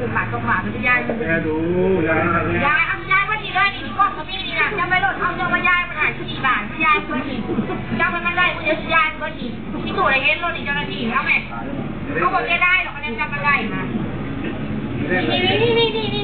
Pam tau pam, yaj, yaj, yaj, yaj puab tsis dab tsi, koj txhob pib li na, coj peb lub thauj coj muab yaj, muab naj tsis pam, yaj puab tsis, coj peb mab daim muab yuav tsis yaj puab tsis, ib tug lawv yeej luaj li cov no tsis, au me, koj ua ke dai los koj niam coj mab daim mas, ni ni ni ni ni ni